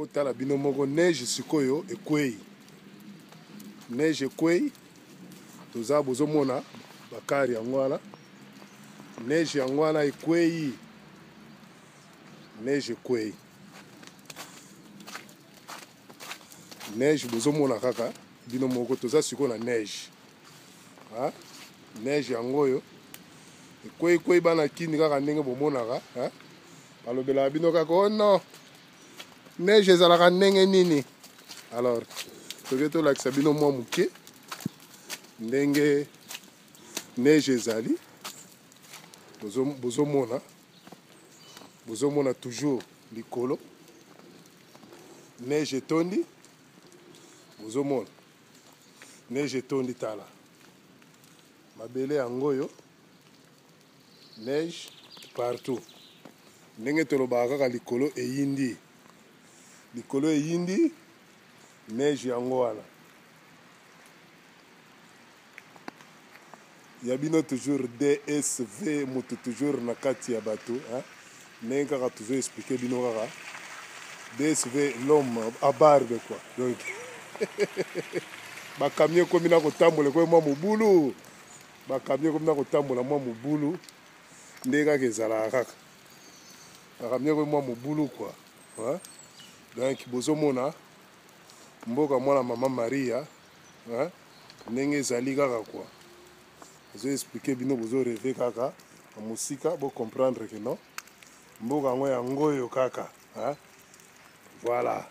Botala bino moko neige sikoyo ekwei. Neige ekwei. Toza bozomona bakari yango wana. Neige yango wana ekwei. Neige ekwei. Neige bozomona kaka bino moko toza sikoyo na neige. Ha? Neige yango oyo ekwei kwei bana kini kaka ndenge bomonaka, ha? Balobelaka bino kaka oh non. Neige ezalaka ndenge nini? Alors, toke tolakisa bino mwa moke ndenge neige ezali. Bozomona, bozomona toujours likolo neige etondi, bozomona neige etondi. Tala mabele yango oyo, neige partout. Ndenge tolobaka kaka likolo eyindi, likolo eyindi, neige yango wana. Ya bino toujours DSV mutu toujours na kati ya bato, hein? Ndenge kaka tozo expliquer bino kaka DSV l'homme à barbe quoi. Donc ba camion ekomi na kotambola ekomi mwa mobulu, ba camion ekomi na kotambola mwa mobulu ndenge kaka ezalaka kaka ba camion ekomi mwa mobulu quoi, hein? Donc bozomona mboka mwana mama Maria, hein? Ndenge ezali kaka quoi. Ozo expliquer bino bozo rêver kaka na mosika, bo comprendre que non mboka yango yango oyo kaka, hein? Voilà.